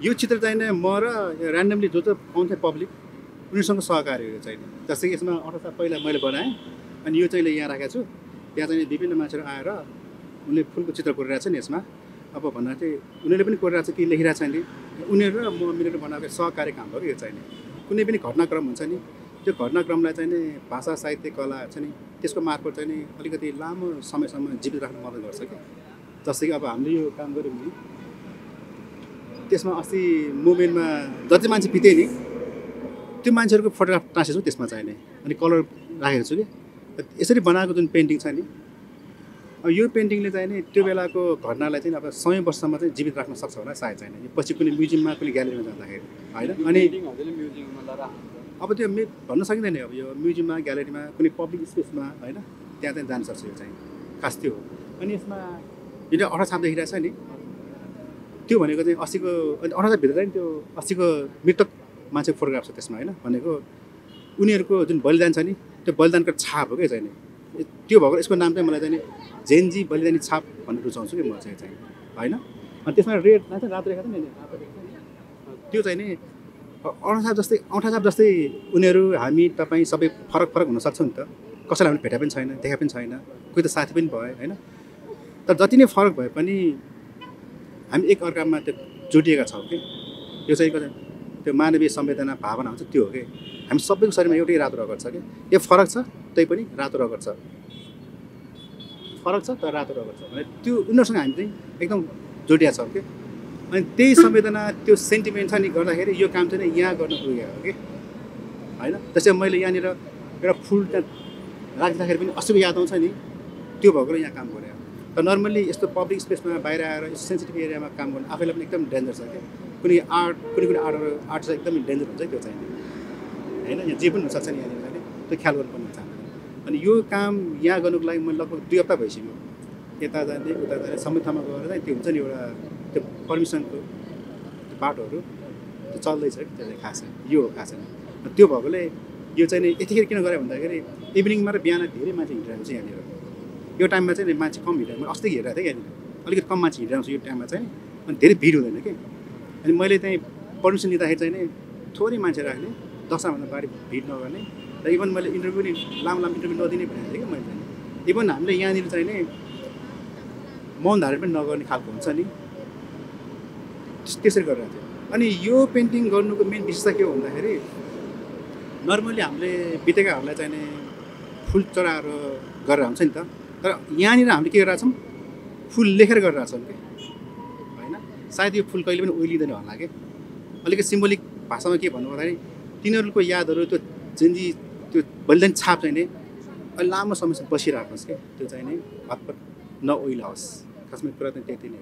यो चित्र चाहिँ नि म र ऱ्यान्डमली जो पाउँछ पब्लिक उनीहरूसँग सहकारी हो चाहिँ जस्तै कि यसमा अर्थात् पहिला मैले बनाएँ अनि यो चाहिँ यहाँ राखेको छु त्यहाँ चाहिँ विभिन्न मान्छेहरू आएर उनले फुलको चित्र कोरिरहेको छ नि यसमा अब भन्दा चाहिँ उनीहरूले पनि कोरिरहेको छ कि लेखिरहेको छ नि उनीहरू र म मिलेर बनाएको सहकारी काम हो कि यो चाहिँ नि कुनै पनि घटनाक्रम हुन्छ नि त्यो घटनाक्रमलाई चाहिँ नि भाषा साहित्य कला छ नि त्यसको मार्फत चाहिँ नि अलिकति लामो समयसम्म जीवित राख्न मद्दत गर्छ कि जस्तै कि अब हामीले यो काम गऱ्यौँ नि त्यसमा अस्ति मुभमेन्टमा जति मान्छे बिते नि त्यो मान्छेहरूको फोटोग्राफ टाँसेको छु त्यसमा चाहिँ नि अनि कलर राखेको छु कि यसरी बनाएको जुन पेन्टिङ छ नि अब यो पेन्टिङले चाहिँ नि त्यो बेलाको घटनालाई चाहिँ अब 100 वर्षसम्म चाहिँ जीवित राख्न सक्छ होला सायद चाहिँ नि पछि कुनै म्युजियममा कुनै ग्यालेरीमा जाँदाखेरि होइन अनि अब त्यो भन्न सकिँदैन अब यो म्युजियममा ग्यालेरीमा कुनै पब्लिक स्पेसमा होइन त्यहाँ चाहिँ जान सक्छ यो चाहिँ खास त्यो हो अनि यसमा जुन अठा छाप देखिरहेको छ नि त्यो भनेको चाहिँ 80को अनि 80 भित्र चाहिँ त्यो 80को मृतक मान्छेको फोटोग्राफ छ त्यसमा होइन भनेको उनीहरूको जुन बलिदान छ नि त्यो बलिदानको छाप हो क्या चाहिँ नि त्यो भएको यसको नाम चाहिँ मलाई चाहिँ नि जेनजी बलिदानी छाप भनेर रुचाउँछु कि म चाहिँ होइन अनि त्यसमा रेड रातो रेखा छ नि त्यो चाहिँ नि औँठा छाप जस्तै उनीहरू हामी तपाईँ सबै फरक फरक हुनसक्छौँ नि त कसैलाई हामीले भेटा पनि छैन देखा पनि छैन कोही त साथी पनि भयो होइन तर जति नै फरक भए पनि हामी एक अर्कामा त्यो जोडिएका छौँ कि यो चाहिँ त्यो मानवीय संवेदना भावना हुन्छ त्यो हो कि हामी सबैको शरीरमा एउटै रातो रगत छ कि यो फरक छ त्यही पनि रातो रगत छ फरक छ तर रातो रगत छ भने त्यो उनीहरूसँग हामी चाहिँ एकदम जोडिया छौँ कि अनि त्यही संवेदना त्यो सेन्टिमेन्ट छ नि गर्दाखेरि यो काम चाहिँ यहाँ गर्न पुगेको हो कि होइन जस्तै मैले यहाँनिर एउटा फुल त्यहाँ राख्दाखेरि पनि अस्तिको याद आउँछ नि त्यो भएको यहाँ काम गरेँ तर नर्मल्ली यस्तो पब्लिक स्पेसमा बाहिर आएर सेन्सिटिभ एरियामा काम गर्नु आफैलाई पनि एकदम डेन्जर छ क्या कुनै कुनै आर्ट चाहिँ एकदमै डेन्जर हुन्छ त्यो चाहिँ होइन यहाँ जे पनि हुनसक्छ नि यहाँनिर चाहिँ त्यो ख्याल गर्नुपर्ने हुन्छ अनि यो काम यहाँ गर्नुको लागि मैले लगभग 2 हप्ता भइसक्यो यता जाँदै उता जाँदै सबै ठाउँमा गएर चाहिँ त्यो हुन्छ नि एउटा त्यो पर्मिसनको त्यो बाटोहरू त्यो चल्दैछ कि त्यसले खास यो हो खास त्यो भएकोले यो चाहिँ नि यतिखेर किन गरेँ भन्दाखेरि इभिनिङमा र बिहान धेरै मान्छे हिँडिरहेको छ यहाँनिर यो टाइममा चाहिँ मान्छे कम हिँडिरहेको मैले अस्ति हेरिरहेको थिएँ यहाँनिर अलिकति कम मान्छे हिँडिरहेको छ यो टाइममा चाहिँ अनि धेरै भिड हुँदैन कि अनि मैले चाहिँ पर्मिसन लिँदाखेरि चाहिँ नि थोरै मान्छे राख्ने 10भन्दा बढी भिड नगर्ने र इभन मैले इन्टरभ्यू नि लामो इन्टरभ्यू नदिने भनेको थिएँ कि मैले चाहिँ इभन हामीले यहाँनिर चाहिँ नि मौन धारण पनि नगर्ने खालको हुन्छ नि त्यसरी गरिरहेको थियो अनि यो पेन्टिङ गर्नुको मेन विशेषता के हो भन्दाखेरि नर्मली हामीले बितेकाहरूलाई चाहिँ नि फुल चढाएर गरेर हुन्छ नि त तर यहाँनिर हामीले के गरिरहेछौँ फुल लेखेर गरिरहेछौँ कि होइन सायद यो फुल कहिले पनि ओइलिँदैन होला कि अलिकति सिम्बोलिक भाषामा के भन्नु पर्दाखेरि तिनीहरूको यादहरू त्यो जेन्जी त्यो बलिदान छाप चाहिँ नि लामो समयसम्म बसिरहेको होस् कि त्यो चाहिँ नि हतपत नओइलाओस् खासमा कुरा चाहिँ त्यति नै हो